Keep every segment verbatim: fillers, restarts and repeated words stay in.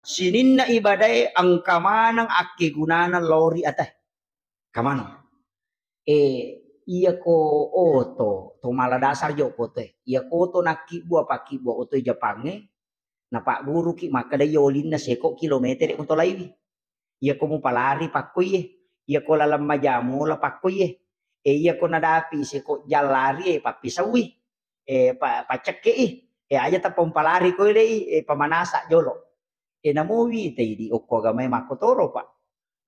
Sininna ibadae engka maneng akkegunana lao ri atae. Engka maneng. Eh, iyako oto, to mala dasar jo ko otoe. Iyako oto nakkibbua, pakkibbuang otoe Japangnge, napagguruki makkeda iya olinna seko kilometere mutolaiwi. Iyako mupalari pakkoie, iyako laleng maja mola pakkoie. Eh, iyako nadapi seko jang lari, eh, pappisaui, eh, pa-, paccekkei, eh, aja tappa mupalari koe dei, eh, pamanasa jolo. Eh, namowi tei di okko agamae makkotoro, Pak.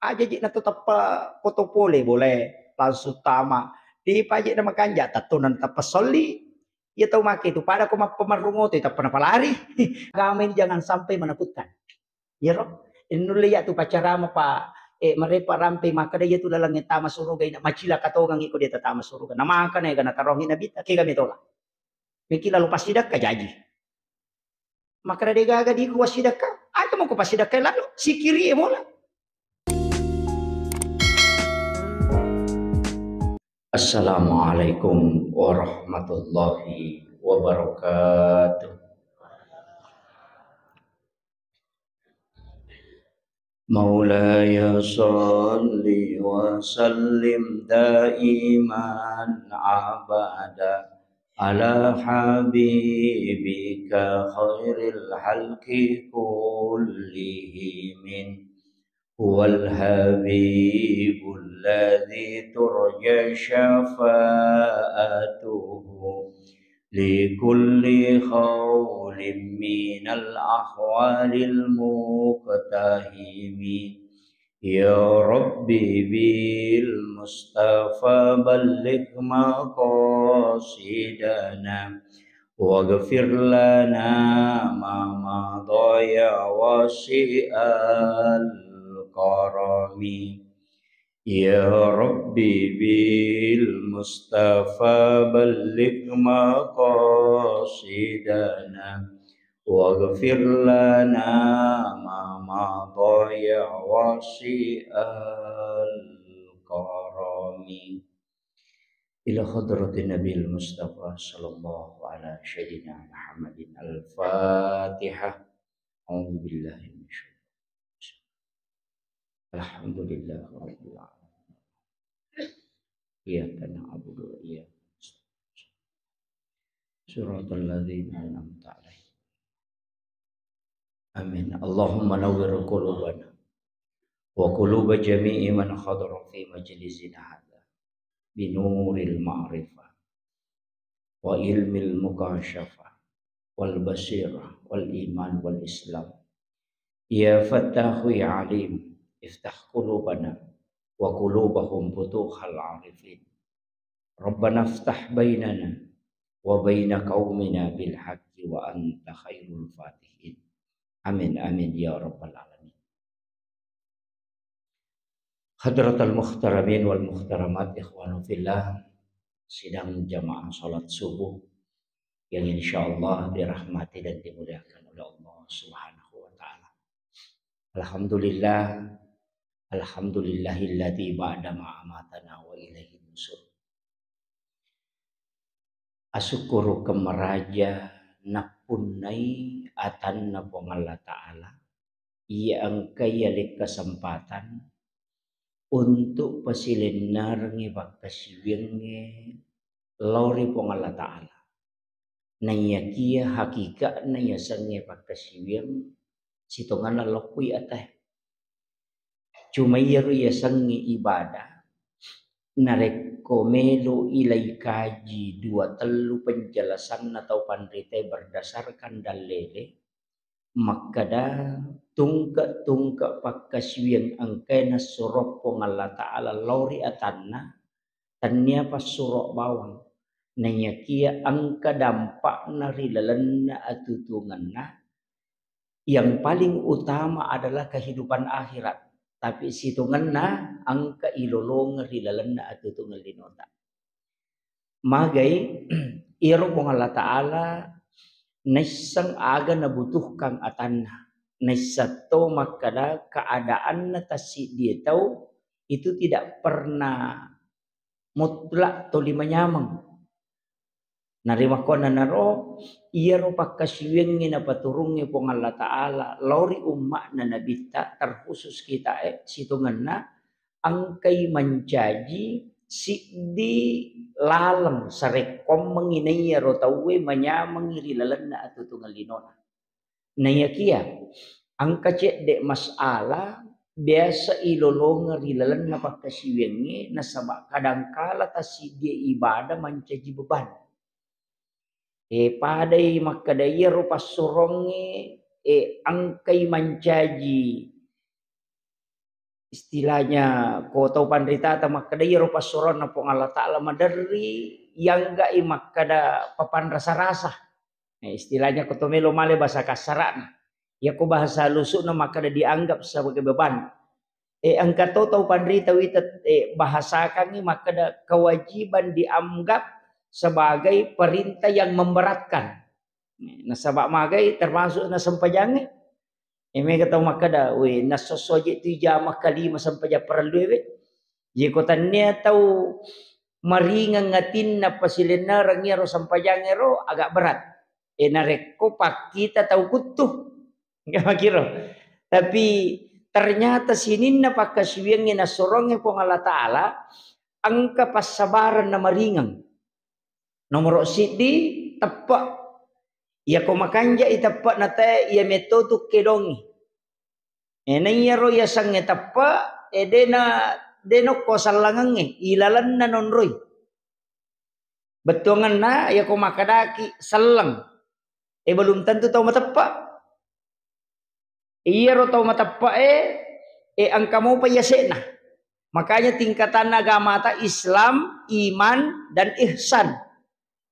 Aja je nato tappa foto pole bolae, langsung tama. Depa je namakanja, tatto natappa solli. Iya tau make tu, pada ko mappamarrung oto, tappa napalari. Agama ini jangan sampai menakutkan. Iyaro, nulle iya tu paccarama, Pak, eh, marepa rampe makkeda iya tu lalengnge tama suruga ina, macilaka tongang iko de tatama suruga. Namaka naega natarongi Nabitta, kega metola. Meki lalo passidakka jaji. Makkeda de gaga diku wassidakka, aja mako passidakka lalo, sikiri e mola. Assalamualaikum warahmatullahi wabarakatuh. مولاي صل وسلم دائما أبدا على حبيبك خير الخلق كلهم. هو الحبيب الذي ترجى شفاعته لكل هول من الأهوال المقتحم. يا رب بالمصطفى بلغ مقاصدنا واغفر لنا ما مضى يا واسع الكرم. يا رب بالمصطفى بلغ مقاصدنا واغفر لنا ما مضى يا واسع الكرم. إلى حضرة النبي المصطفى صلى الله على سيدنا محمد. الفاتحة. أعوذ بالله من الشيطان الرجيم. الحمد لله رب العالمين. إياك نعبد وإياك نستعين. صراط الذين أنعمت عليهم. آمين. اللهم نور قلوبنا وقلوب جميع من حضر في مجلسنا هذا بنور المعرفة وعلم المكاشفة والبصيرة والإيمان والإسلام. يا فتاح يا عليم، افتح قلوبنا وقلوبهم فتوح العارفين. ربنا افتح بيننا وبين قومنا بالحق وأنت خير الفاتحين. آمين، آمين يا رب العالمين. Hadratal muhtaramin wal muhtaramat, ikhwanu fillah, sidang jamaah salat subuh yang insyaallah dirahmati dan dimuliakan oleh Allah Subhanahu wa Ta'ala. Alhamdulillah, alhamdulillahilladzi ba'da ma amatana wa ilaihin nusur. Asukkurukkeng maraja nappunnai atanna Puang Allah Ta'ala, iya engkai yaleng kesempatan untuk pasilennerengngi pakkasiwiyangnge lao ri Puang Allah Ta'ala. Naiyakiya hakika'na yasengnge pakkasiwiyang sitongenna loppui atae. Cuma iyaro yasengnge ibadah, narekko melo ilai kaji dua tellu penjelasanna tau panritae berdasarkan dallele, makkeda tungke-tungke pakkasiwiyang engkae nassuro Puang Allah Ta'ala lao ri atanna, tennia passuro bawang, naiyakiya engka dampakna ri lalenna atutungenna, yang paling utama adalah kehidupan akhirat, tapi sitongenna engka ilolongeng ri lalenna atutungeng linota. Magai, iyaro Puang Allah Ta'ala naisseng aga nabutuhkan atanna, naisseng to makkeda keadaanna tassiddie tau itu tidak pernah mutlak toli manyameng. Narimakkuannanaro, iyaro pakkasiwiangnge napaturungnge Puang Allah Ta'ala lao ri umma'na Nabitta, terkhusus kitae sitongenna, engkai mancaji siddi laleng sarekkoammengngi naiyaro tauwe manyamengngi ri lalenna atuo-tuongeng linona. Naiyakiya engka cedde masalah biasa ilolongeng ri lalenna pakkasiwiangnge, nasaba kadangkala tassiddie ibadah mancaji beban. E, padai makkeda iyaro passurongnge, e, engkai mancaji istilahnya ko tau panritata makkeda iyaro passuroanna Puang Allah Ta'ala maderri, iyangga'i makkeda papanrasa-rasa. Eh, istilahnya ko to melo male bahasa kasara'na. Iya ko bahasa lusu'na makkeda dianggap sebagai beban. Eh, engka to tau panrita wita, eh, bahasakangngi makkeda kewajiban dianggap sebagai perintah yang memberatkan. Nasaba magai termasuk na sempajangnge. Eh, mega tau makkeda, "We, nassosso je tu jama kalima sempajang parellu we." Ye ko tannia tau maringeng atinna pasilennereng iyaro sempajangnge ro agak berat. Eh, narekko pakkita tau kuttu. Enggak makiro. Tapi ternyata sininna pakkasiwiangnge nassorongnge Puang Allah Ta'ala, engka passabareng na maringeng. Nomoro siddi, teppe'. Iyako makanja'i teppe'na tae, iya metto tu kedongi. Eh, na iyaro yasengnge teppe', eh, dena, dena ko sellengengnge, ilalenna nonroi. Bettuangenna, iyako makkedaki selleng, eh, belum tentu tau mateppe'. Iyaro tau mateppe'e, e, engka mopa yase'na. Makanya tingkatanna agamata Islam, iman, dan ihsan.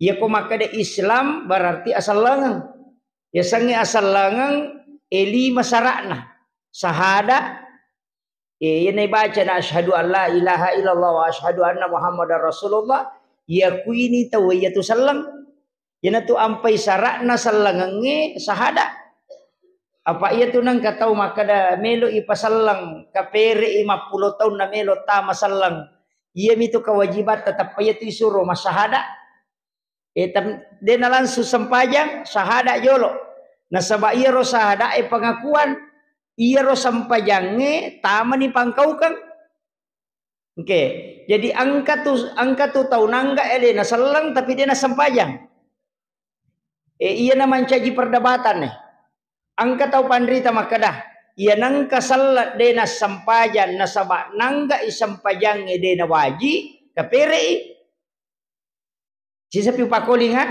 Iyako makkeda Islam berarti asellengeng. Yasengnge asellengeng, e, lima sara'na. Sahada, e, iyana ibacana asyhadu an la ilaha illallah wa asyhadu anna Muhammadar Rasulullah, yakuini tau iyatu selleng. Iyanatu ampai sara'na sellengengnge sahada. Apa iyatu nengka tau makkeda melo ipaselleng, kapere'i mappulo taunna melo tama selleng. Iyamitu kewajibatta, tappa iyatu isuro massahada. Eh, tam-, dena langsung sempajang, sahada jolo. Nasaba iyaro sahada e pengakuan, iyaro sempajangnge tamani pangkaukeng. Oke, jadi engka tu, engka tu tau nangga alena selleng tapi de nassempajang. Eh, iyana mancaji perdebatan e. Engka tau panrita makkeda, iya nengka selleng de nassempajang nasaba nangga i sempajangnge de nawaji, kapere'i. Sisapi upakolinga,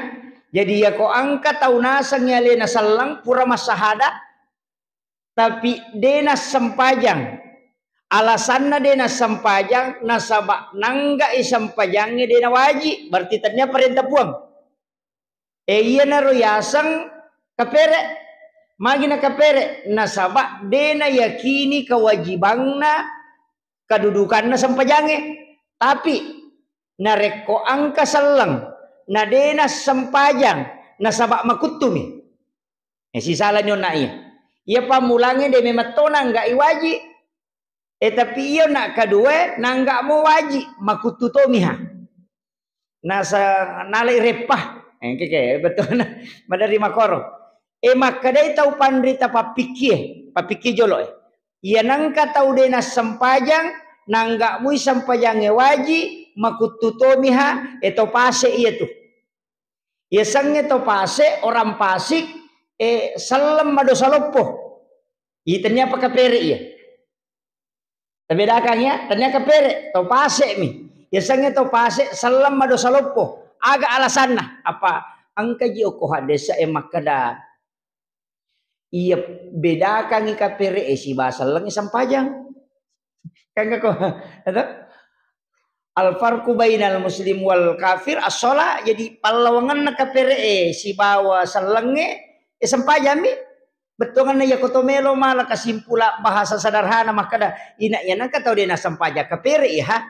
jadi iyako engka tau nasengngi alena selleng pura massahada, tapi de nassempajang. Alasanna de nassempajang, nasaba nangga i sempajangnge de nawaji, berarti tennia parenta Puang. E, iyanaro yaseng kapere. Magi nakapere? Nasaba de nayakini kewajibanna, kedudukanna sempajangnge. Tapi narekko engka selleng, na de nassempajang, nasaba makuttumi. Eh, sisalani onna iya. Iya pammulangnge de memetto nangga iwaji. Eh, tapi iyo na kedua nangga mo waji, makuttu tomiha. Nasa-, nalai reppa. Eh, engke ke, betul. Maderri makoro. Eh, makkedai tau panrita pappikkie, pappikkie jolo, eh. Iya nengka tau de nassempajang, nangga mui sempajangnge waji, makuttu tomiha, eh, to pase iyatu. Yasengnge to pase, orang pasik, eh, selleng madosa loppo. Iya tennia apa kapere iya. Tabedakang ya, tennia kapere, to pase mi. Yasengnge to pase, selleng madosa loppo. Aga alasanna? Apa engka ji okko haddesa e makkeda, iya bedakangngi kapere e sibawa selleng sempajang. Kan ko, atau? Al farqu bainal muslim wal kafir as-shalah, jadi pallawangenna kapere e sibawa sellengnge, e sempajammi. Bettuangenna iyako to melo mala kasimpula bahasa sederhana makkeda, ina iya nengka tau de nassempajang kapere i ha.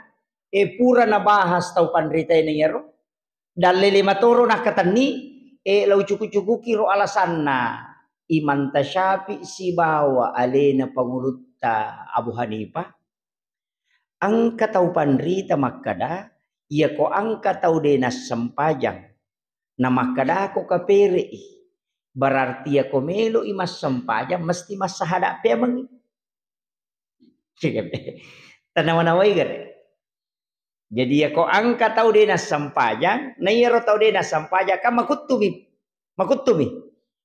E pura nabahas tau panrita e na iyaro. Dalle lima toro nakkatenni, e, lau cuku-cukuki ro alasanna Imam Tasyafi sibawa alena pangulutta Abu Hanifah. Engka tau panrita makkeda, iyako engka tau de nassempajang, Namakkedako kapere'i, berarti yako melo'i massempajang mesti massahada peamengngi. Tanawa-nawai gare. Jadi yako engka tau de nassempajang, na iyaro tau de nassempajang kan makuttumi. Makuttumi.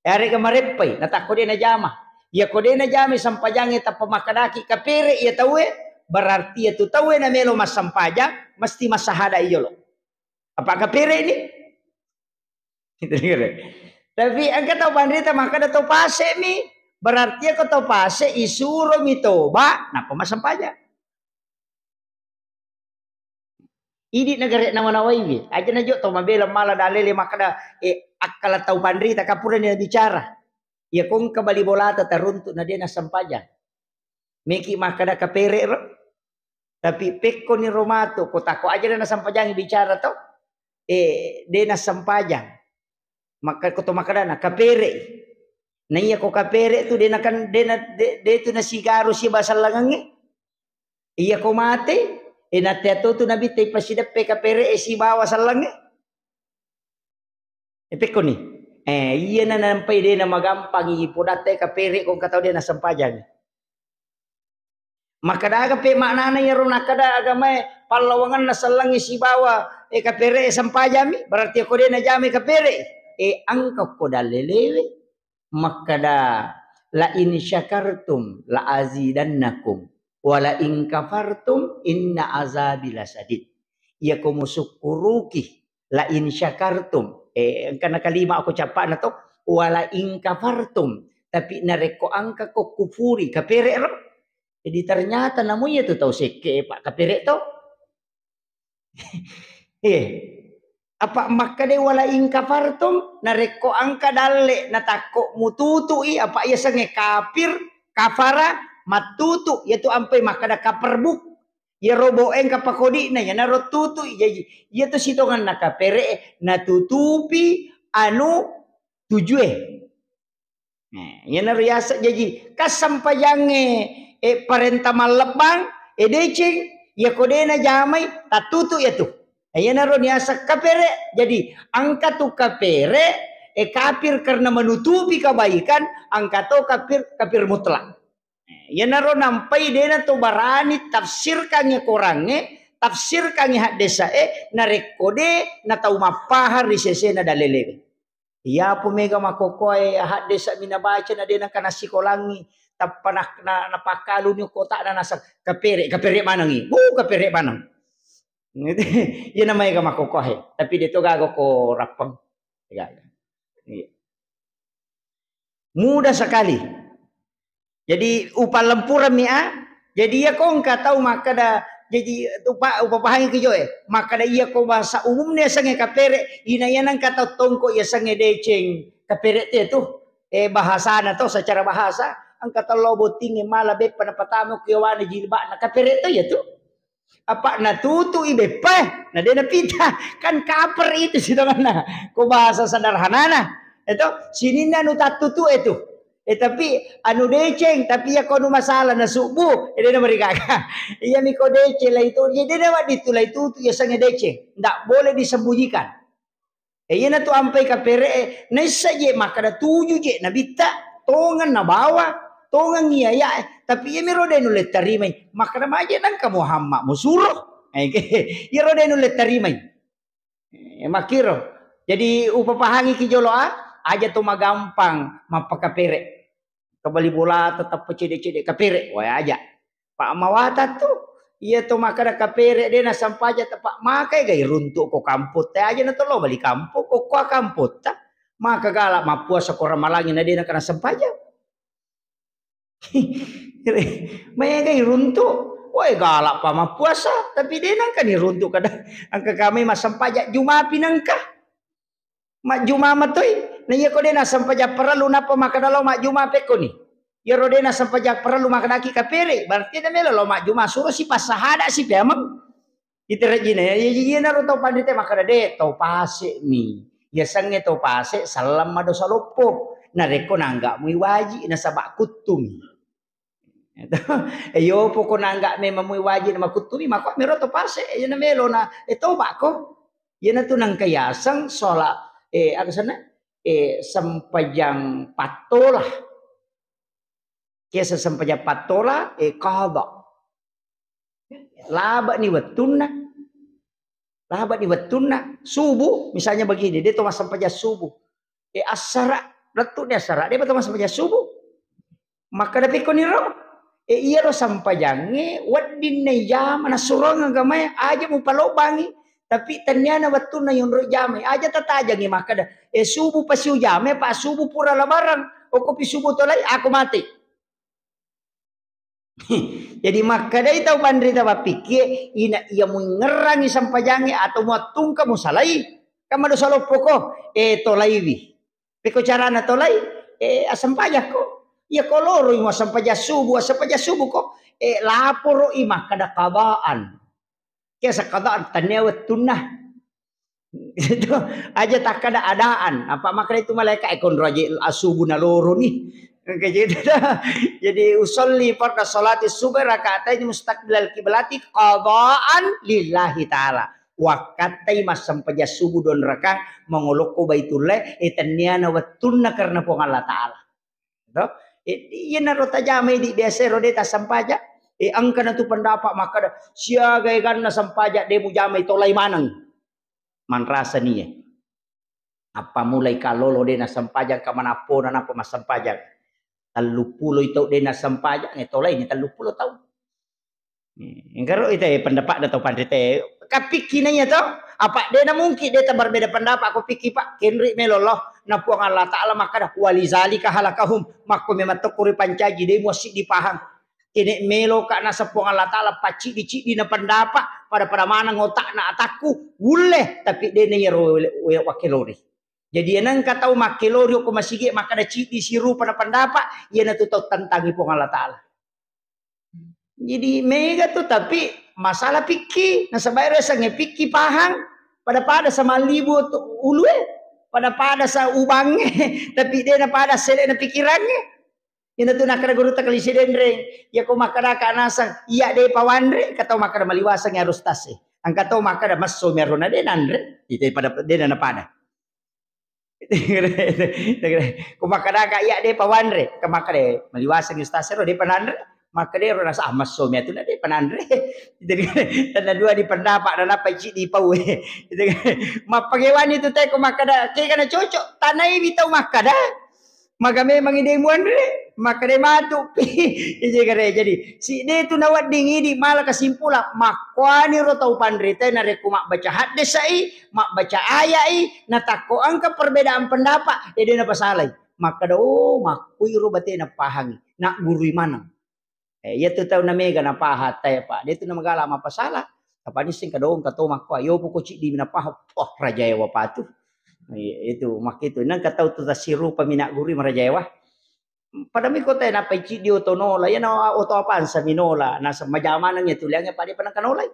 Yarega mareppai, natakko de najama. Yako de najamai sempajangnge tappa makkedaki kapere iya tauwe, berarti iyatu tauwe namelo massempajang mesti massahada iyolo. Apa kapere ini? Tapi engka tau panrita makkeda tau pase mi, berarti yako tau pase isuromi toba nappa massempajang. Idi negara nawa-nawaiwi, aja najo tau mabela mala dalele makkeda, eh, akkala tau panrita kapura ni bicara. Iya kongka bali bolata taruntuk na de nassempajang. Meki makkeda kapere ro. Tapi pekkoni ro matu, ko tako aja de nassempajang bicara to. Eh, de nassempajang. Maka ko to makkedana kapere. Na iya ko kapere tu de nakan de na de, de tu nasigaru siba sellangengnge. Iya ko mate, eh, nateato tu nabi te pasideppe kapere e sibawa sellangnge. Eh, pekkoni. Eh, iya na nampai de na magampangi podatte kapere ko engka tau de nassempajang. Makkadaga pe maknana iyaro nakkeda agamae pallawangenna sellengnge sibawa, eh, kapere e sempajami, berarti ko de najamai kapere. Eh, engka ko dalelewe makkeda, "La in syakartum la azidannakum, wa la in kafartum inna azabi lasadid." Iyako musukkuruki, la in syakartum, eh, engkana kalima ko cappa'na to, wa la in kafartum, tapi narekko engka ko kufuri, kapere ro. Jadi ternyata namu iya tu tau sekke, Pak, kapere to. Eh, apa makkeda wala in kafartum, narekko engka dalle natakko mututui, apa iya sengnge kafir, kafara, mattutu, yaitu ampai makkeda kaperbuk. Iya robo engka pakodina, iyanaro tutui. Jaji, iya tu sitonganna kapere, natutupi anu tujue. Nah, iyanaro yaseng jaji, kassempajangnge, eh, parenta mallebbang, eh, deceng, iyako de najamai, tattutu iya tu. Nah, iyanaro niaseng kapere. Jadi, engka tu kapere, eh, kafir karena menutupi kebaikan, engka to kafir, kafir mutlak. Nah, iyanaro nampai de nato barani tafsirkangnge korangnge, tafsirkangnge haddesae, narekko de natau mappahang ri sesena dalelewe. Iyapo mega makkokkoe haddesa'mi nabaca na de nengka nassikolangngi, tappa na, na, napakkaluni kotakna naseng, "Kapere, kapere manengngi. Wuh, kapere maneng." Iya na maega makkokkoe, tapi de to gaga ko rappeng. Gaga. Iya. Mudah sekali. Jadi, upallempurammi, a. Jadi, iya ko engka tau makkeda, jadi, upa-, upapahangi ki jo, eh. Makkeda iya ko bahasa umumna yasengnge kapere, ina iya nengka tau tongko yasengnge deceng kapere te tu. Eh, bahasana to, secara bahasa, engka tau lao bottingnge mala beppa napatama ku yawana jilba'na kapere to iya tu. Apa natutu'i beppa, na de napita. Kan kaper itu sitonganna. Ko bahasa sederhanana. Itu sininna anu tattutu itu. Eh, tapi anu deceng, tapi iya ko anu masalah na subuh, eh, de namarigaga. Iya mi ko deceng lai tu, jadi de na waditu lai tutu, iya sengnge deceng. Ndak boleh disembunyikan. Eh, iyanatu ampai kapere'e, naissa je makkeda tuju je nabitta, tongeng nabawa, tongeng iyaya'e, tapi iyamiro de nulle tarimai, makkeda maje nengka Muhammad musuro. Eh, iyaro de nulle tarimai. Eh, makkiro. Jadi upapahangi ki jolo a, aja to magampang mappakapere. Kabali bolata tappa cede-cede kapere, wae aja. Pa mawatang tu, iya to makkeda kapere de nassempajang, tappa makai gai runtu ko kampotta aja na to lo bali kampo, ko kua kampotta. Maka gala mappuasa ko ramalangi na de nengka nassempajang. Maegai runtu, wae gala pa mappuasa, tapi de nengka ni runtu kada engka kamai massempajang jumapi nengka. Majjuma matoi. Na iya ko de nassempajang parellu nappa makkeda lao majjuma pekkoni. Iyaro de nassempajang parellu makkedaki kapere, berarti na melo lao majjuma, suro si passahada si peameng. Iterejjina ya, iya, iyanaro tau panrita makkeda de, tau pase mi. Yasengnge tau pase selleng madosa loppo. Narekko nangga mui waji nasaba kuttumi. Eh, yo poko nangga memang mui wajib na makuttumi, mako miro to pase, eh, na melo na, eh, toba ko. Iyanatu nengka yaseng sholat, eh, aga senna? Eh, sempajang pattola. Kiasa sempajang pattola, eh, qadha. Labani wettunna. Labani wettunna. Subuh, misalnya begini, de to massempajang subuh. Eh, assara, lettu ni assara, de to massempajang subuh. Makkada pekko niro, eh, iyaro sempajangnge wedding naijama, nassurong agamae, aja mupalobbangi, tapi tenniana wettunna yonro jamai, aja tatajangi makkada, eh, subuh pasi ujamai, apa subuh pura labarang, okkopi subuh tolai, aku mate. Jadi makkedai tau panrita mappikkie, ina iya muingngerangi sempajangnge atau muattungka musalai, kan madosa loppoko, eh, tolaiwi. Pekko carana tolai, eh, assempajakko. Iya ko loroi muassempajang subuh, assempajang subuh ko, eh, laporo'i makkada qadaan. Kiasa qadaan, tennia wettunna. Itu aja takkada adaan. Apa makkada itu malaika, eh, konro aja asubuh naloroni. Engka jadi, jadi usolli farda salati subuh rakaatain mustaqbilal kiblati qadaan lillahi ta'ala. Wakkattai massempajang subuh dua rakaat mangolokko Baitullah, eh, tenniana wettunna karena Puang Allah Ta'ala. To? Eh, iyanaro tajamai di biasa ro de tassempajang. Eh, engkana tu pendapat makkada, siaga eganna sempajang de mujamai tolai maneng. Manrasa nie. Apa mulai kalolo de nassempajang, ka manappona napa massempajang. Telluppulo tau de nassempajang, eh, tolai ni telluppulo tau. Eh, engkaro ita, eh, pendapatna tau panrita, eh, kapikki na iya to? Apa de na mungkin de taberbeda pendapat ko pikki, Pak? Kenri melo lo, na Puang Allah Ta'ala makkada, "Walizalika halakahum." Makko memang tokko ripancaji, de muassiddi pahang. Kene melo ka nasa Puang Allah Ta'ala pacciddi-ciddi na pendapat, pada-pada maneng otakna atakku, wulle, tapi de na iyaro we-, we-, wakkelori. Jadi, iya nengka tau makkelori ko masigi makkada ciddi sirupa na pendapat, iyanatu tau tantangi Puang Allah Ta'ala. Jadi, mega tu, tapi masalah pikki, nasaba ero yasengnge pikki pahang, pada-pada sa mallibu tu ulue, pada-pada sa ubangnge, tapi de na pada sele na pikirangnge. Iyanatu nakkada gurutta Kali Sidenreng, iya ko makkada ka naseng, iya de pawanre, engka tau makkada maliwaseng harus tase. Engka tau makkada messo mi arona de nanre, ite pada de na pada. Ko makkadaka, "Iya, de pa wanre." Ko makkada, "Maliwaseng ustaz ero, de pa nanre." Makkada ero rasa, "Ah, messo mi atu na de pa nanre." Jadi, tenna dua di pendapat, na nappa ciddi pau. Mappagewani tu te ko makkada, kega na cocok, tanaiwi tau makkada. Maga memang ide muanre, makkada matu pi. Ije gare. Jadi, si de tu nawedding idi mala kesimpulan, makkuani ro tau panrita narekko mabbaca haddesai, mabbaca ayai, natakko engka perbedaan pendapat, ya de napasalai. Makkada, "Oh, makkuiro batena pahangi, naggurui maneng." Eh, iya tu tau namega napaha tae, Pak. De tu namagala mapasala. Apa nisseng kadong kato makko, "Ayo poko ciddi napaha." Wah, rajaewa patu. Iya, itu makkitu. Nang katau tu tasirupa mi naggurui marajaewa. Pada mi kota nappai ciddi oto nola, iyana oto apansa mi nola, nasa majamaneng ya tuliangnge pada panang kanolai.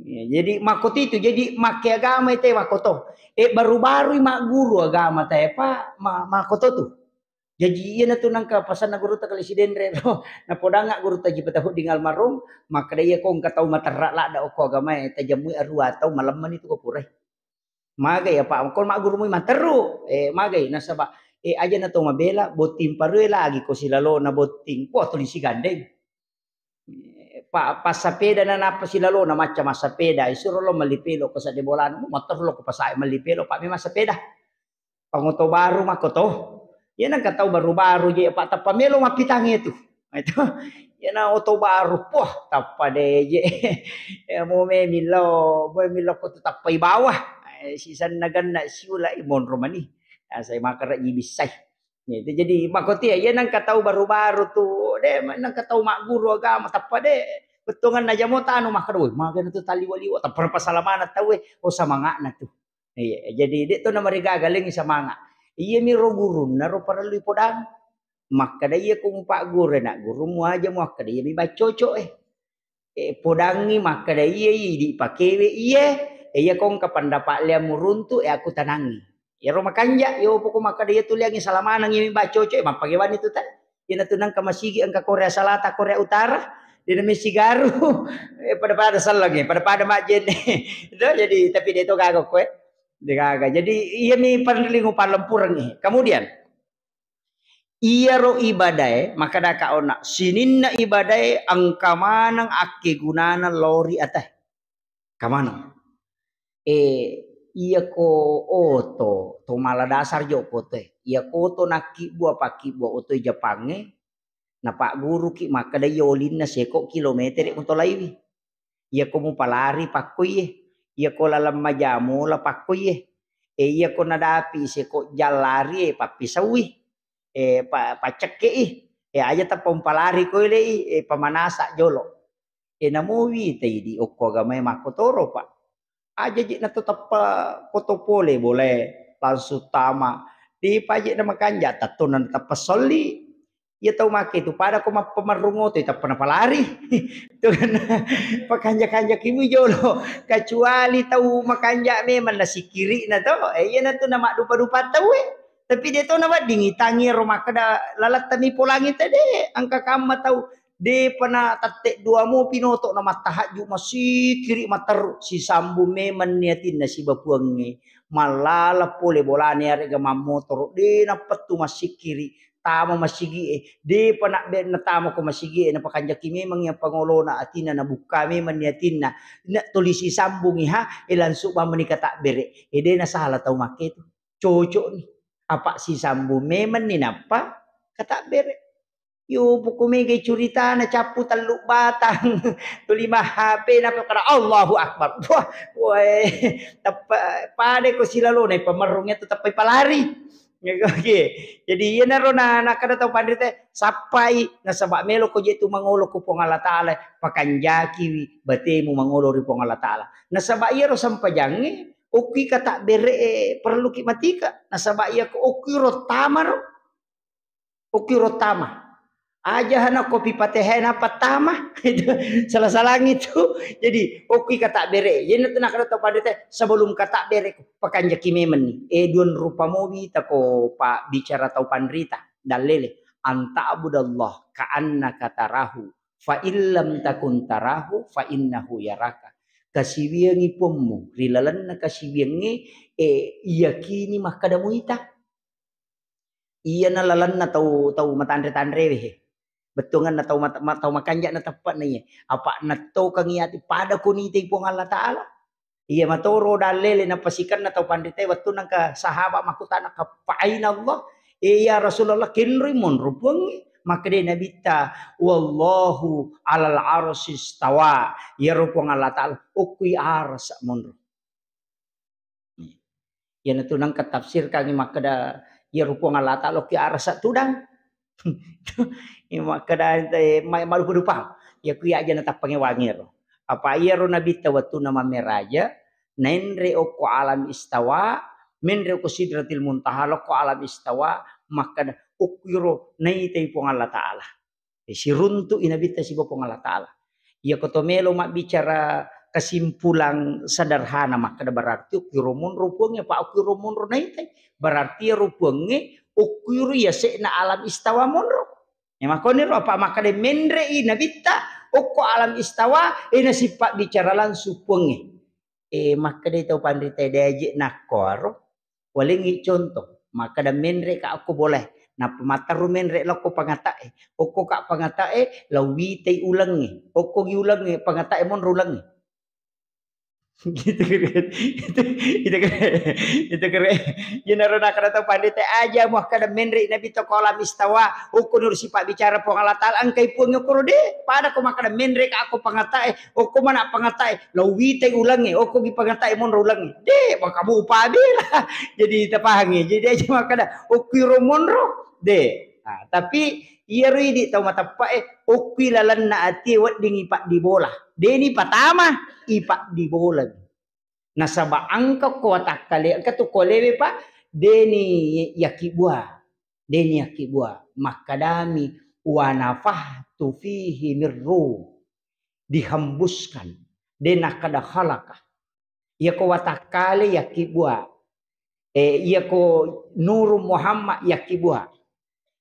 Iya, jadi makkotitu, jadi makke agama ite makkoto. Eh, baru-baru i magguru agama tae, Pak, ma-, makkoto tu. Jaji iyanatu nangka pasanna gurutta Kali Sidenre ro. Napodangnga gurutta Haji Fatahuddin Almarhum, makkeda iya ko engka tau materra ladda okko agamae, tajammui arua tau malemmeni tu ko purai. Magai apa ko maggurumui materru, eh, magai nasaba, eh, aja na to mabela, botting parue lagi ko silalona botting, wah, tuli sigandeng. Pa-, passapeda na nappa silalona macca massapeda, isuro lo melli pelo ko sadde bolana, materru lo ko pasae melli pelo, pa memang sepeda. Pangoto baru makko to. Iya nengka tau baru-baru je, pa tappa melo mappitangnge tu. Itu. Iyana oto baru, poh, tappa de je. Ya, mo me millau, mo millau ko tu tappai bawah. Eh, sisenna ganna siula i monro mani. Ya, saya makkeda ji bissai. Ya, itu jadi makkotia, iya nengka tau baru-baru tu, de, nengka tau magguru agama, tappa de, bettuanganna jamo tanu makkeda, "Woi, magana tu taliwa-liwa," tappa pasalamana tau, eh, oh, samanga'na tu. Iya, jadi de to namarigaga lengngi samanga. Iya mi ro gurunna ro parellu ipodang. Makkeda iya ko mupagguru na gurummu aja muakkeda iya mi baccoco, eh. Eh, podangngi makkeda iya, idi pakewe iya, eh, iya ko engka pendapat liammu runtu, eh, aku tanangi. Iyaro makanja, iyo poko makkeda iya tu liangngi salamaneng iya mi baccoco, eh, mappagewani tu ta. Iyana tu nengka masigi engka Korea Selatan, Korea Utara, de na messigaru, eh, pada-pada sellengnge, pada-pada majjenne. Itu jadi, tapi de to gaga ko, eh. Degaga. Jadi, iyami parellu upallempurengngi. Kemudian, iyaro ibadae, makkedaka ona, sininna ibadae engka maneng akkegunana lao ri atae. Engka maneng. Eh, iyako oto, to mala dasar jo ko otoe. Iyako oto nakkibbua, pakkibbua otoe Jepangnge, napagguruki makkeda iya olinna seko kilometere mutolaiwi. Iyako mupalari pakkoie, iyako laleng majamola pakkoie, e iyako nadapi seko jallari e pappisaui, e pa-, paccekkei, e aja tappa mupalari koilei, e pamanasa jolo. E namo wita idi okko agamae makkotoro, Pak. Aja je nato tappa koto pole bolae langsung tama. Depa je na makanja, tatto na tappa solli. Iya tau make tu pada ko mappamerrung oto tappa napalari. Itu kan pakanja-kanja kimi jolo. Kecuali tau makanja memang nasikiri na to. Eh, iya na tu na maddupa-dupa tau e. Tapi de to na wedding itangi ro makkeda lalatta mi polangi tede. Engka kamma tau depa na tette dua mo pinoto na mattahajju masikiri matteru. Sisambung memang ni atinna sibawa Puangnge. Mallala pole bolane arega mammotoro. De nappettu masikiri. Tama masigi'e, depa nabbe-, natama ko masigi'e, napakanjaki memang iya pangolona atinna, nabukka memang ni atinna, na tuli sisambungi ha, e langsung mamani katabbere. E de nasala tau make tu. Cocok ni. Apa sisambung memang ni nappa katabbere. Yo, poko mega curitana cappu tellu batang. Tuli ma H P napa kada Allahu Akbar. Wah, woi, teppa pada ko silalona pamerrung itu teppa palari. Oke. Jadi iyanaro na, nakkeda tau panrita, sappai nasaba melo ko je tu mangolo ko Puang Allah Taala, pakanjakiwi batemu mangolo ri Puang Allah Taala. Nasaba iyaro sempajangnge, okki kata bere e perlu ki matika. Nasaba iya ko okki ro tamaro. Okki ro tama. Aja hana kopi patehena patama. Itu salah-salah itu. Jadi, okki kata bere. Jadi, nakkeda tau panrita, sebelum kata bere, pakanjaki memang ni. Eh, duan rupa mobi tako pa bicara tau panrita. Dallele. Anta abudallah ka'annaka tarahu. Fa illam takun tarahu, fa innahu yaraka. Kasiwiangi pommu. Ri lalenna kasiwiangnge, eh, yakini makkeda muita. Iyana lalenna tau, tau matanre-tanrewe he. Bettuangenna tau mat-, ma-, tau makanja na teppe'na iye. Apa nattokangi ati pada kunitai Puang Allah Taala. Iya matoro dallele napasikenna tau panritae wettunna engka sahabat makkutana, "Fa aina Allah?" "Eh, ya Rasulullah, kenroi monro Puangnge?" Makkeda Nabitta, "Wallahu alal arsy istawa." Iyaro Puang Allah Taala okkui arasa monro. Iyanatu nengka tafsirkangngi makkeda, iyaro Puang Allah Taala okki arasa tudang. Iya makkeda, eh, ma-, madupa-dupa. Iya ku iya aja natappangngi wangero. Apa iyaro Nabitta wettunna mammeraja, naenre okko alam istawa, menre okko Sidratil Muntaha, lokko alam istawa, makkeda, okkiro naitai Puang Allah Taala. Eh, siruntu'i Nabitta sibawa Puang Allah Taala. Iyako to melo mabbicara kesimpulan sederhana, makkeda berarti okkiro monro Puangnge, apa okkiro monro naitai. Berarti iyaro Puangnge okkiro yase'na alam istawa monro. Ya, makkoniro apa makkeda menre'i Nabitta okko alam istawa, eh, nasipabbicara langsung Puangnge. Eh, makkedai tau panritae, "De aje nakkoaro." Walengngi contoh, makkeda menre ka okko bolae. Nappa matteru menre lokko pangata'e. Okko ka pangata'e, lao witai ulengnge. Okko gi ulengnge, pangata'e monro ulengnge. Gitu kan. Itu, itu kan. Itu kan. Iyanaro nakkeda tau panritae, aja muakkeda menre Nabitta ko alam istawa. Okko nuru sipabbicara Puang Allah Taala, engkai Puang okoro de. Pada ko makkeda menre ka okko pangata'e, okko mana pangata'e, lao witai ulengnge, okko gi pangata'e monro ulengnge. De, maka mupa bela. Jadi tapahangngi. Jadi aja makkeda, okkiro monro. De. Nah, tapi iyaro idi tau mateppe'e, okkui lalenna atie wedding ipaddibola. Deni patama, ipaddibola. Nasaba engka ko watakkale, engka tu kolewe, Pak, deni yakkibua. Deni yakkibua. Makkedami, "Wa nafahtu fihi min ruh." Dihembuskan. De nakkeda khalaqa. Iyako watakkale yakkibua. Eh, iyako Nuru Muhammad yakkibua.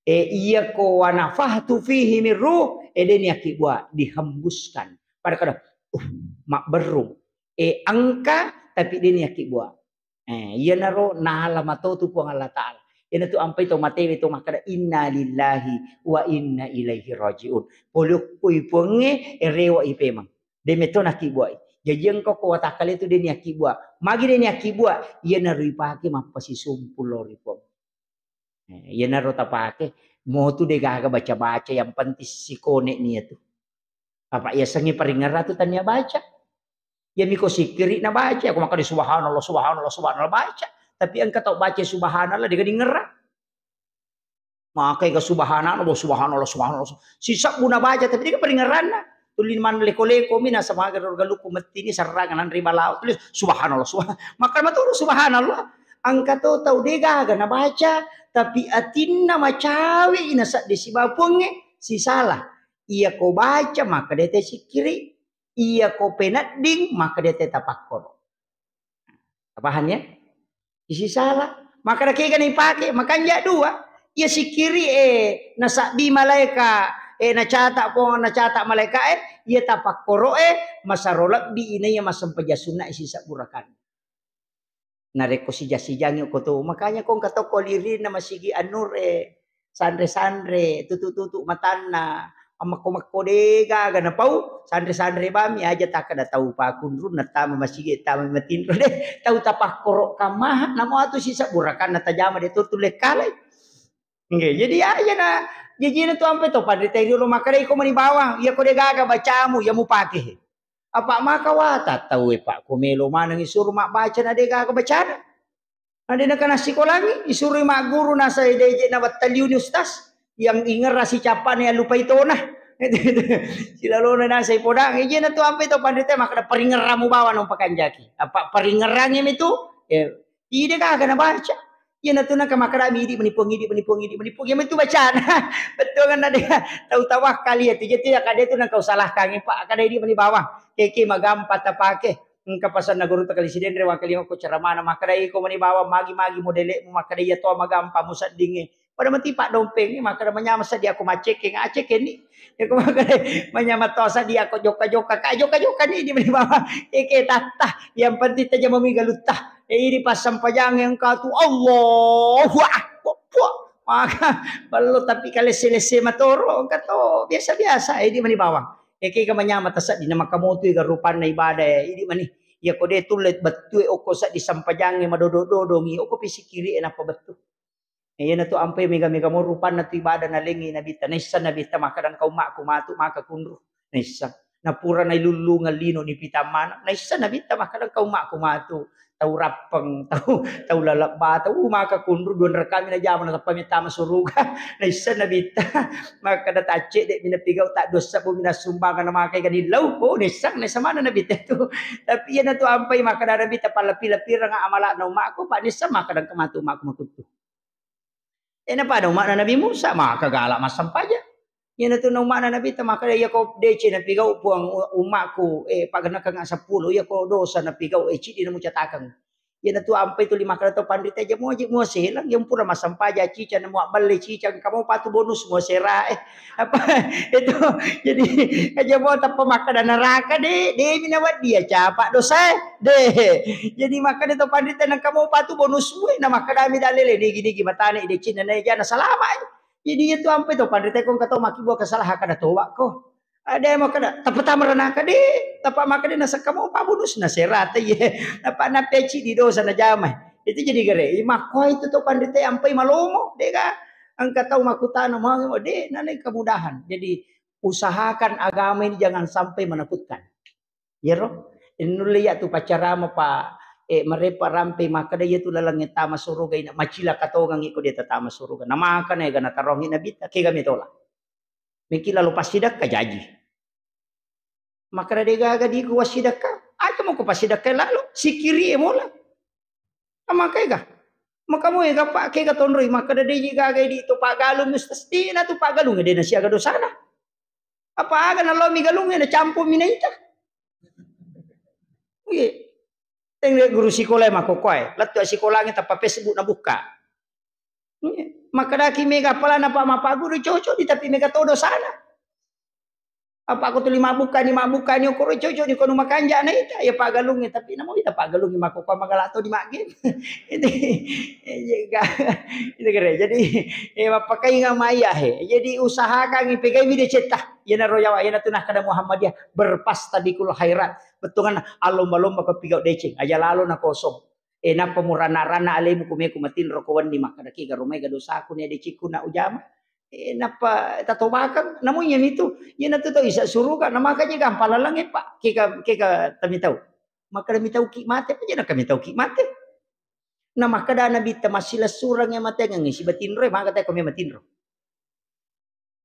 Eh, iyako wa nafahtu fihi min ruh, eh, deni yakkibua. Dihembuskan. Pada kada, uh, mabberrung. Eh, engka, tapi deni yakkibua. Eh, iyanaro nala matotu Puang Allah Ta'ala. Iyanatu ampai to matewe to makkeda, "Inna lillahi wa inna ilaihi raji'un." Pole okkoi Puangnge, erewa ipemang. De metto nakkibbuai. Jaji engka ko watakkale tu de niakkibua. Magi de niakkibua? Iyanaro ipake mappasisumpu lao ri Puang. Eh, iyanaro tapake, motu de gaga baca-baca, yang penting sikone nia tu. Apa yasengnge paringerra tu tania baca. Iya miko sikkiri na baca, ko makkeda subhanallah, subhanallah, subhanallah baca. Tapi engka tau baca subhanallah, de gaga dingerra. Makai ga subhanallah, subhanallah, subhanallah. Sisebbu na baca, tapi de gaga paringerranna. Tuli man leko-leko mi nasaba maga ro galukku mettini serrangan anre balao. Tulis subhanallah, subhanallah. Maka maturu subhanallah. Engka to tau de gaga na baca, tapi atinna macawe ina sadde sibawa Puangnge, sisala. Iya ko baca, maka de te sikkiri. Iya ko penedding, maka de te tapakkoro. Paham ya? Isi salah. Maka kega na ipake, makanja dua. Iya sikkiri e, nasabbi malaika e, nacata Puang, nacata malaika e, iya tapakkoro e, masaro lebbi ina iya massempajang sunna e sisebbu rakaat. Narekko sija-sijangi ko to, makanya ko engka to ko lirinna masigi An-Nur e, sanre-sanre, tutu-tutu matanna, ammekko-mekko de gaga napau, sanre-sanre bami aja takkeda tau pakunrung nattama masigi, tama matinro de, tau tapakkoro kammaha, namo atu sisebbu rakaat natajama de tu tulle kalai. Nggih, jadi aja na jajina tu ampe to panrita riolo makkeda iko mani bawang, iya ko de gaga bacamu, iya mupake. Apa maka wata tau e, Pak, ko melo maneng isuro mabbaca na de gaga bacana. Na de nakana sikolangi, isuroi magguru nasai de je na wattaliuni ustaz, yang ingerra sicappana yang lupai tona. Silalona nasai podang, ijena tu ampe to panrita makkeda paringerramu bawang no pakanjaki. Apa paringerrangi mi tu? Ya, ide gaga na baca. Iyana tu naka makkeda mi idi mani Puang, idi mani Puang, idi mani Puang. Ya itu bacana. Betul kan ada tau tawakkal ya tu. Jadi ya kada tu naka usalahkan, Pak, kada idi mani bawang. Keke magampa tapake. Engka pasanna gurutta kali Sidenreng, wangkalinga ko ceramana, makkeda iko mani bawang magi-magi modele'mu, makkeda iya to magampa museddingnge. Pada mati paddompengnge, makkeda manyameng seddi ako maccekkeng, accekkenni. Iko makkeda manyameng to seddi ako jokka-jokka, ka jokka-jokka ni di mani bawang. Eke tatta, yang penting tajamami galutta. E, idi passampajangnge engka tu Allahu Akbar. Puh, maka ballo tapi kalesse-lesse matoro, engka to biasa-biasa, e, idi mani bawang. Eke ga manyameng taseddi na makamotu ga rupanna ibadah, e, idi mani. Iya ko de tulle bettue okko seddi sampajangnge madodo-dodongi, okko pisikiri e nappa bettu. E, iyana tu ampe mega-mega mo rupanna tu ibadah nalengi Nabitta. Naisseng Nabitta makkeda engka ummakku matu maka kunru. Naisseng. Napura nailullungeng lino nipitammana. Naisseng Nabitta makkeda engka ummakku matu. Tau rappeng, tau, tau lalebba, tau maka kunru dua rekami najama natappa mettama suruga. Naisseng Nabitta. Makkeda taccedde mi napigau, taddossabbu mi nassumbangeng namakai ganillau. Oh, naisseng, naisseng maneng Nabitta tu. Tapi iyana tu ampai makkeda Nabitta pallepi-lepireng amala'na ummakku, pa naisseng makkeda engka matu ummakku makuttu. E, napada umma'na Nabi Musa, maka gala massempajang. Iyanatu na umma'na Nabitta makkeda, "Iyako deceng napigau Puang u-, umma'ku, e, pagennekeng seppulo, iyako dosa napigau, e, ciddi namucatakeng." Iyanatu ampai tuli makkeda to panrita, "Aja muaji muaselang, yang pura massempajang cicang, namuabballe cicang, engka mo patu bonus muasera, e." Apa itu? Jadi, aja mo tappa makkeda neraka, de, de mi nawedding capa dosa, e. De. Jadi makkeda to panrita, "Engka mo patu bonus mue." Na makkedami dalele, "Nigi-nigi matane decenna na ejana salama, e." Jadi iya tu ampai to panrita ko engka to makkibua kesalahan kada toba ko. Ada yang makkeda, "Tappa tama ranaka, de." Tappa makkeda nasakka mo pa bonus na serata, ye. Tappa napeci di dosa najama. Itu jadi gare. Makko itu to panrita ampai malomo, de ga? Engka tau makkutana mau, de, nana kemudahan. Jadi usahakan agama ini jangan sampai menakutkan. Iyaro, nulle iya tu paccarama pa, e, marepa rampe makkeda iya tu lalengnge tama suruga ina, macilaka tongengi ko de tatama suruga. Namakana ega natarongi Nabitta, kega metola. Meki lalo passidakka jaji. Makkeda de gaga diku wassidakka, aja moko passidakka lalo, sikkiri e mola. Amakai ga? Maka moe ga pa kega tonroi makkeda deji gaga idi to pagalung, ustaz, dina tu pagalung, de nasiaga dosana. Apa aga nalao mi galungnge, nacampur mi naita. Iya. Teng guru sikola makkokkoe, lettu sikolangnge tappa Facebook nabukka. Iya. Makkedaki mega apalana pa mappaguru cocok di, tapi mega todo sana. Apa ko tuli mabbukkani, mabbukkani, okoro cocok ni kono makanja na ita, ya pagalungi, tapi namo ita pagalungi mako ko magala to di maggame. Itu, itu kere. Jadi, eh, mapakainga maya he. Jadi usahakan pegai video cetta. Yana royawa, yana tu nakkada Muhammadiyah, berpastabikul khairat. Bettuanna, allomba-lomba ko pigau deceng, aja lalo na kosong. Eh, nappa murana-rana alemu kumeku matinro ko wenni makkada, "Ki garomai ga dosaku ni decikku na ujama." Eh, nappa tatobakang, namu iya mitu, iya natu tau isa suruga, na maka je gampang laleng, eh, Pak. Kika, kika tamitau. Makkada mitau ki mate, aja na kamitau ki mate. Na makkada Nabitta, "Massilessureng e matengeng sibatinro e, maka te ko me matinro."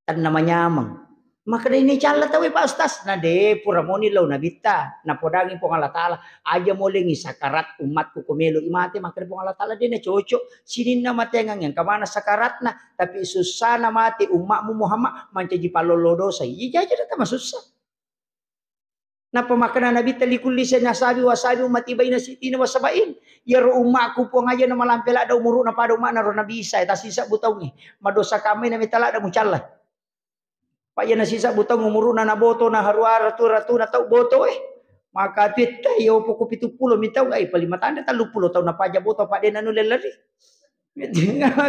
Tenna manyameng. Makkeda ini calla tauwe, Pak Ustaz. Na de, pura moni lao Nabitta. Napodangi Puang Allah Taala, aja molengi sakarat umatku ko melo i mate. Makkeda Puang Allah Taala, de na cocok. Sininna matengeng yang kemana sakaratna, tapi sussana mate umatmu Muhammad mancaji pallolo dosa. Iya jaja datang masussa. Nappa makkeda Nabitta, "Likulli sanasabi wasabi ummati baina sittina wa sabain." Iyaro ummaku Puang aja na malampe ladda umuru'na pada umma'na ro Nabi Isa, tasisebbu taungngi. Madosa kamai na metta ladda mucalla. Pak, iya na sisebbu taung umuru'na na boto na harua ratu-, ratuna tau boto, eh. Maka tuitta, iya opo ko pitu pulo mi taung, ai, paling matande tellu pulo taung na paja boto, Pak, de na nulle lari.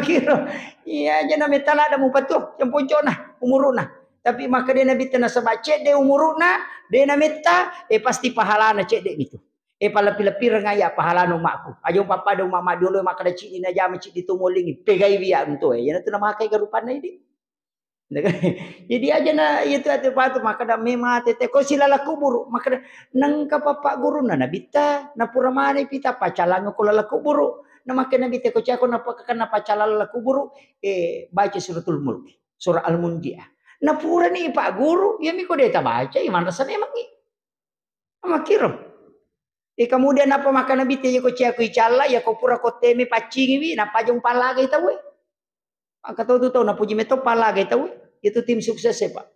Kiro. Iya, aja na metta ladda mupatuo, yang poncona, umuru'na. Tapi makkeda Nabitta nasaba cedde umuru'na, de na metta, eh, pasti pahalana cedde mitu. Eh, palebbi-lebbireng aya pahalana umakku. Aja umpappada umak maddiolo makkeda ceddi najama ceddi tu molingi, pegai wiya untu, eh. Iya natu namakai garupanna idi. Jadi aja na itu atu patu makkeda me mate te ko silala kuburu, makkeda nengka papa gurunna Nabitta, na pura mane pita pacalang ko lala kuburu. Na makkeda Nabitta ko cako na pakakana pacalang lala kuburu, eh, baca suratul mulk, surah Al-Munjiah. Na purani Pak Guru, iya miko de tabaca, iman rasa memangi. Makkiro. Eh, kemudian apa makkeda Nabitta, iya ko cako icalla, iya ko pura ko teme paccingiwi, nappa aja umpallagai tauwe. Maka tau tu tau napuji metto pallagai tauwe. Itu tim sukses e, Pak.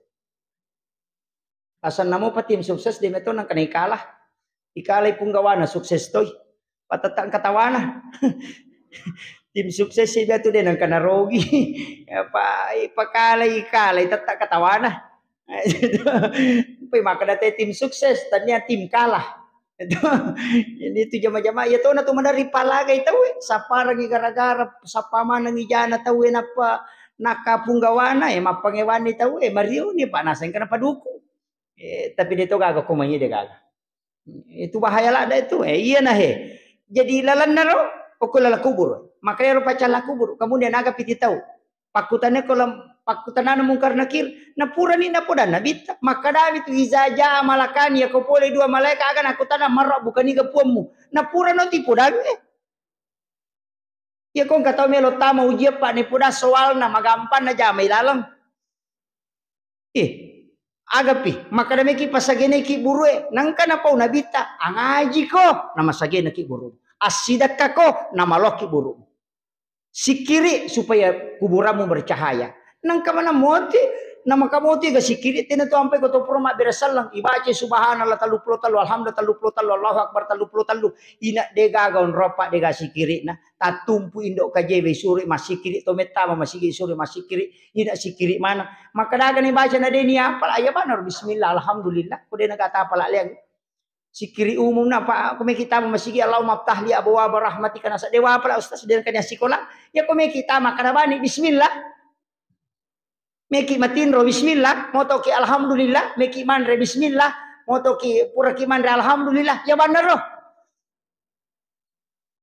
Asanna mopa tim sukses de metto nangka na ikalah. Ikalai punggawana sukses toi. Patetta engka tawana. Tim sukses e biatu de nangka narogi. Apa ipakalai, ikalai tetta katawana. Pai makkeda te tim sukses, tania tim kalah. Jadi itu jama-jama, iya tona tu maderri palagai tauwe, sapparengi gara-gara, sappa manengi jana tauwe nappa nakka punggawana, eh, mappangewanni tauwe, marioni, Pak, naseng kena paduku. Eh, tapi de to gaga ko mai de gaga. Itu bahaya ladda itu. Eh, iya nah, he. Jadi lalenna ro, okko lala kubur. Maka ero pacalla kubur. Kemudian aga piti tau. Pakkutane ko lam-, pakkutanana Mungkar Nakir. Na purani napodanna Nabitta. Makkadami tu, "Iza jaa malakani," yako pole dua malaika aga nakkutana, "Marra bukaniga puammu?" Na purano tipodangi. Iya ko engka tau melo tama ujian, Pak, ni poda soalna magampang najamai laleng. Ih, agapi, makkada meki pasageneki burue, nangka napau Nabitta, "Angajiko," namasagenaki buru. "Assidekkako," namaloki buru. Sikkiri supaya kuburanmu bercahaya. Nangka mana moti, namaka moti ga sikkiri, tena tu ampai ko to pura mabbere selleng, ibaca subhanallah tellu pulo tellu, alhamdulillah tellu pulo tellu, Allahu akbar tellu pulo tellu. Ina de gaga onropa de ga sikkirina. Tattumpu indo kajewe suri massikiri to mettama masigi suri massikiri, ina sikkiri mana. Makkadaga ni baca na de ni apala, iya bana bismillah, alhamdulillah, ko de na gata apala leang. Sikkiri umum na, Pak, ko meki tama masigi, "Allahumma ftah li abwaba rahmatika," nasa dewa apala ustaz, de na kania sikola. Ya ko meki tama kada bani bismillah. Meki matinro bismillah, motoki alhamdulillah, meki manre bismillah, motoki puraki manre alhamdulillah, ya bannaro.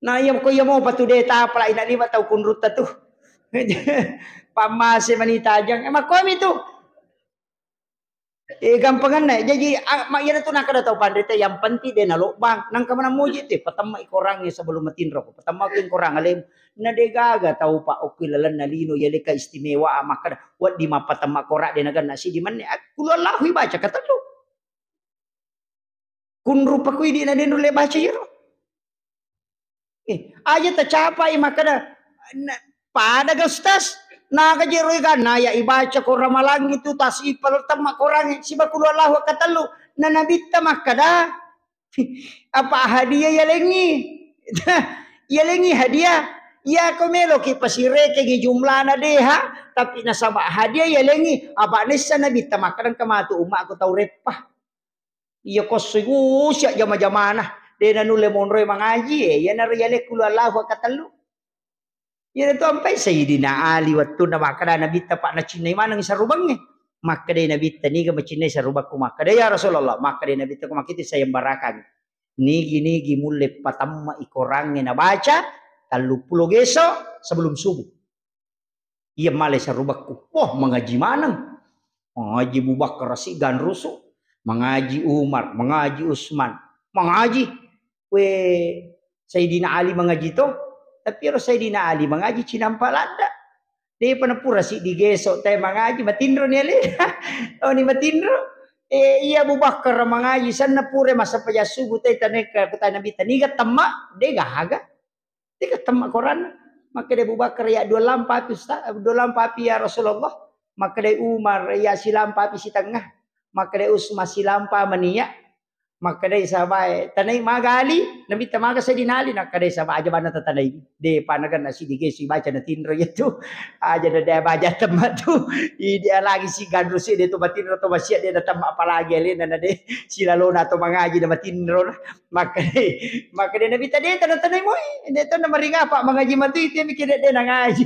Na iya ko iya mopa tu de tapala ina lima tau kunrutta tu. Pammase mani tajang. Eh, makkomi tu. Eh, gampanganna. Jaji, ah, ma-, iyana tu nakkada tau panrita, yang penting de nalobbang. Nangka mana muji tu, patemma i korangnge sebelum matinro. Patemma ki korang alemu. Na de gaga tau pa okki lalenna lino, iya leka istimewa, ah, makkada, "Wedding mappatemma korang de naganna sidi menne." Ah, kulu Allahu ibaca katellu. Kunrupa ku idi na de nulle baca iyaro. Eh, aja tacapai makkada, na, pada ga ustaz, naga je roi ganna ya ibaca ko ramalangi tu tas ipal temma korangi siba kulu Allahu katellu. Na Nabitta makkada, apa hadiah yalengi? Yalengi hadiah. Iya ko meloki pasirekengi jumlana deha, tapi nasaba hadiah yalengi, apa nessa Nabitta makkeda engka matu ummaku tau reppa. Iya ko sigusia jama-jamana, de nanulle monroe mangaji, eh, iyanaro yalekku lu Allahu akkatellu. Iyana tu ampai Sayyidina Ali wettunna makkeda Nabitta, Pak, nacinnai maneng sarubangnge. Makkedai Nabitta, niga macinnai sarubakku? Makkeda, ya Rasulullah, makkedai Nabitta, ko makkitu sayembarakang. Nigi-nigi mulle patamma i korangnge nabaca telluppulo geso sebelum subuh. Iya male sarubakku. Wah, mangaji maneng. Mangaji Abu Bakar si ganrusu, mangaji Umar, mangaji Usman, mangaji. We, Sayyidina Ali mangaji to, tapi ero Sayyidina Ali mangaji cinampa ladda. Depa napura siddi geso te mangaji, matinro ni ale. Oh, ni matinro. Eh, iya Abu Bakar mangaji, sanna pura massappa subuh te taneka kutana Nabitta, niga temma, de gaga. Tega temma koranna. Makkeda Abu Bakar, ya dua lampa api, Ustaz, dua lampa api ya Rasulullah. Makkeda Umar, ya silampa api sitengah. Makkeda Usman, silampa mania. Makkeda sahabae, tanai maga Ali, Nabitta maga Sayyidina Ali, nakkeda sahabae, aja banna tatanai. De panaga nasi digesu baca na tinro itu. Aja na de baca temma tu. Idi lagi si ganrusu de tu matinro to masia de na temma apalagi alena na de silalona to mangaji na matinro na. Makkeda, makkeda Nabitta, de tana-tanai moi, de tana maringa apa mangaji matu itu mikir de, de nangaji.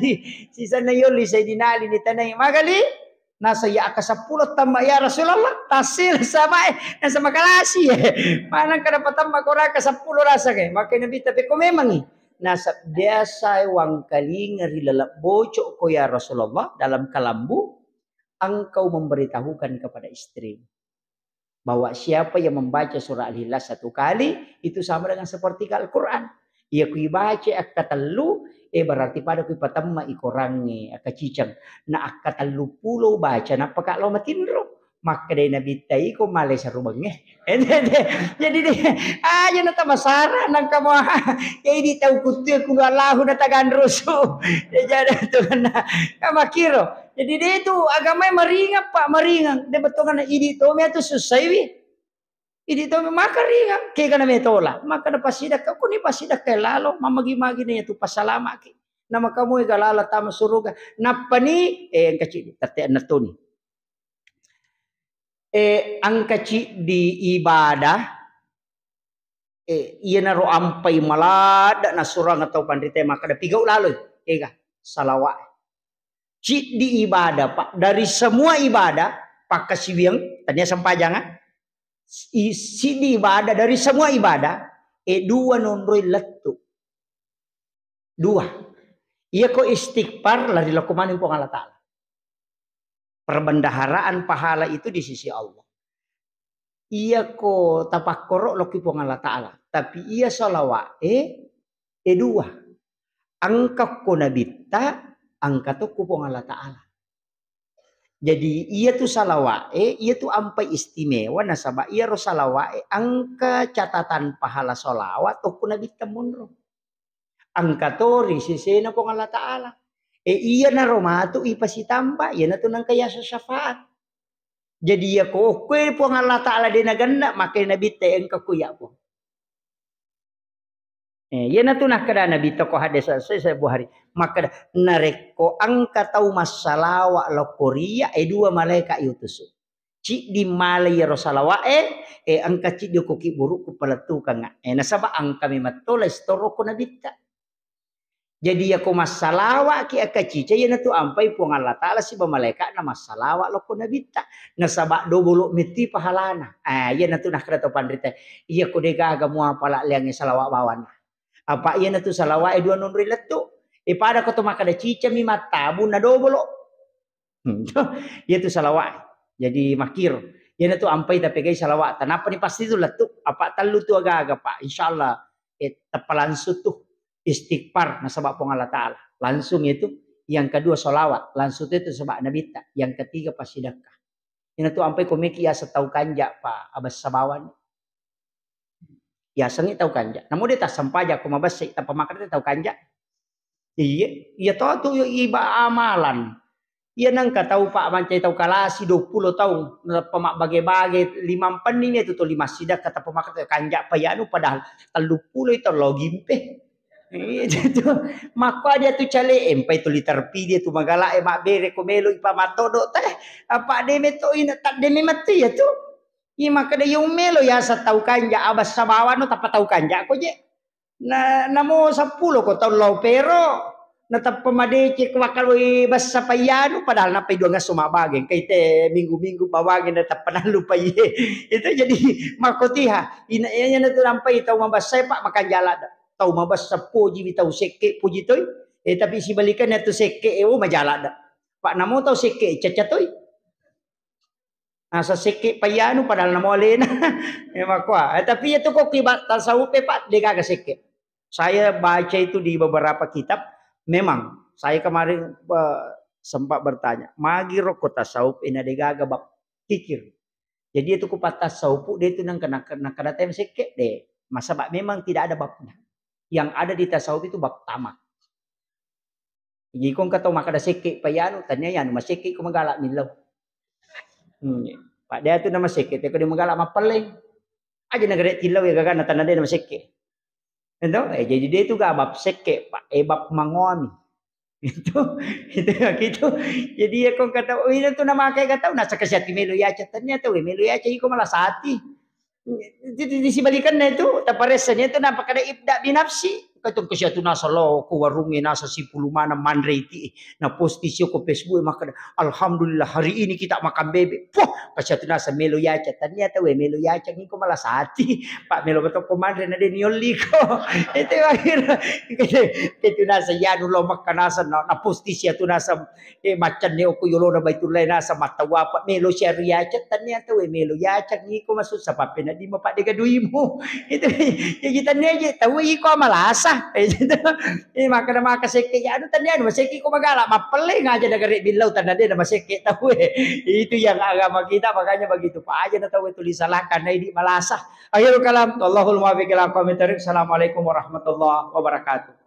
Sisanna yolli Sayyidina Ali ni tanai. Magali, nasa ya aka seppulo temma ya Rasulullah, tasil sama eh, nasa makalasi eh. Manang kada patamma kora ka seppulo rasa ke. Makkeda Nabitta, peko memangi. Nasa biasa wangkalinga ri laleng bocok ko ya Rasulullah dalam kalambu, engkau memberitahukan kepada istrimu bahwa siapa yang membaca surah Al-Ikhlas satu kali, itu sama dengan sepertiga Al-Quran. Iya ku ibaca akkatellu, eh, berarti pada ku ipatemma i korangnge, akkaciceng. Na akkatellu pulo baca, nappa ka lao matinro. Makkedai Nabitta, iko male sarubangnge. Jadi de, aja na tamasara nangka mo. Jadi tau kuttu ku Allahu na taganrusu. Ya jadi tu na. Ka makiro. Jadi de tu agamae maringang, Pak, maringang. De betongana idi to me tu susaiwi. Idi to maka ringang, kega na metola. Maka na pasidakka, kuni pasidakka lalo, mamagi-magi na tu pasalamaki. Na maka moe ga lalo tama suruga. Nappani, eh, engka ciddi, tette annatuni. Eh, engka ciddi ibadah, eh, iyanaro ampai maladda nasurang atau panrita makkeda pigau laloi, kega, salawat. Ciddi ibadah, Pak. Dari semua ibadah, pakkasiwiang, tania sempajang, ah? I-, siddi ibadah, dari semua ibadah, eh, dua nonroi lettu. Dua. Iya ko istighfar, lari lokko maneng Puang Allah Ta'ala. Perbendaharaan pahala itu di sisi Allah. Iya ko tapakkoro lokki Puang Allah Ta'ala. Tapi iya salawat, eh, eh, dua. Engka ko Nabitta, engka to ko Puang Allah Ta'ala. Jadi, iya tu salawat, eh, iya tu ampai istimewa, nasaba iya ro salawat, eh, engka catatan pahala salawat, to ko Nabitta monro. Engka to ri sesena Puang Allah Ta'ala. Eh, iyanaro matu ipasitamba, iyanatu nengka yaseng syafaat. Jadi, iya ko okkoe Puang Allah Ta'ala de nagenna, maka Nabitta engka ko iya, Puang. Eh, iyanatu nakkeda Nabitta ko hadis sahih Bukhari. Makkeda, narekko engka tau massalawa lokko riya, eh, dua malaeka iutusu. Ciddi mala iyaro salawa'e, eh, engka ciddi ko kibburuku palettukanga. Eh, nasaba engka memetto laistoro ko Nabitta. Jadi, iyako massalawa'ki akkacica, iyanatu ampai Puang Allah Ta'ala siba malaeka'na massalawa lokko Nabitta. Nasaba dobolo metti pahalana. Ah, iyanatu nakkeda to panrita, iyako degaga muapala leangnge salawa bawanna. Apa iyanatu salawa'e dua nonroi lettu. E, pada ko to makkeda cicami mattabung na dobolo. Hmm, iyatu salawa'e. Jadi makkiro. Iyanatu ampai tapegai salawa'ta. Nappani pasti tu lettu. Apa tellu tu aga-aga, Pak. Insyaallah, eh, tappa langsung tu istighfar nasaba Puang Allah Ta'ala. Langsung itu. Yang kedua salawat. Langsung itu sebab Nabitta. Yang ketiga passidakka. Iyanatu ampai ko meki yaseng tau kanja, Pak, abessa bawang. Yasengngi tau kanja. Namo de tassempajang ko mabessai, tappa makkeda tau kanja. Iya, iya to tu iba amalan. Iya nengka tau, Pak, mancai tau kalasi dua puluh taung, nappa mabbage-bage, limampenni ni tu to lima sidakka, tappa makkeda kanja pa yanu, padahal telluppulo itu logimpe. Iya tu. Makko dia tu cale empai tu liter pi dia tu magala e mabbere ko melo ipa matodo teh. Apa de meto ina tak de memetti ya tu. Iya makkeda iya umelo yaseng tau kanja abassa bawang no tappa tau kanja ko je. Na namo seppulo ko tau lao pero natappa madeceng ko makkaloi bassa payyanu padahal nappai duang esso mabbage engkai te minggu-minggu bawang natappa nallupai. Itu jadi makkotiha ina iya na tu nampai tau mabassa e pak makanja ladde. Tau mabassa poji wi tau sekke poji toi. Eh tapi sibalikanna tu sekke e oh maja ladde. Pak namo tau sekke caca toi. Nasa sekke payyanu padahal namo alena. Memang kuah. Eh, tapi itu kok kibat tasawuf e, Pak, degaga sekke. Saya baca itu di beberapa kitab, memang saya kemarin eh, sempat bertanya, magi rokok tasawuf ina degaga bab kikir. Jadi itu kupat tasawuf dia itu nang kena kena kena tem sekke deh. Masa bak memang tidak ada babnya. Yang ada di tasawuf itu bab tamak. Jadi ko engka tau makkeda sekke pa yanu, tania yanu masekke ko magala millau. Hmm. Pak dia tu nama sekke, teko dia magala mapelleng. Aja negara tillau ya gagana tanah dia nama sekke. Itu, eh, jadi dia tu gak bab sekke, Pak. Eh, bab mangoami. Itu, itu ya gitu. Jadi ya ko kata, oh, ini tu nama kayak gak tahu, nasa kesehati melu ya, tania tu melu ya, iko malah sati. Jadi disibalikanna itu, taparessani itu napakkeda ibda binafsi. Katong kasiatu nasa lao ko warungnge nasa sipulu maneng manre iti. Na posting sio ko Facebook e makkeda, "Alhamdulillah hari ini kita makan bebek." Poh, kasiatu nasa melo yaca. Tania tau e melo yaca ngiko malah sati. Pak melo batoko manre na deni olliko. Itu akhir. Kasiatu nasa yanu lo makka nasa na, na posting siatu nasa Eh, maccanni okko yolona Baitullahi nasa mattawapa melo siaru yaceng tania tau e melo yaceng iko masussa pappenedding mapadde gaduimu. Itu jadi tania je tau iko malasa. Eh, gitu. Eh, makkeda maka sekke ya anu tania anu masekke iko magala mappelleng aja negara billau tanah dia masekke tau e. Itu yang agama kita makanya begitu. Pak aja na tau itu disalahkan na idi malasa. Akhirul kalam, Allahul muwaffiq ila aqwamit thariq. Assalamualaikum warahmatullahi wabarakatuh.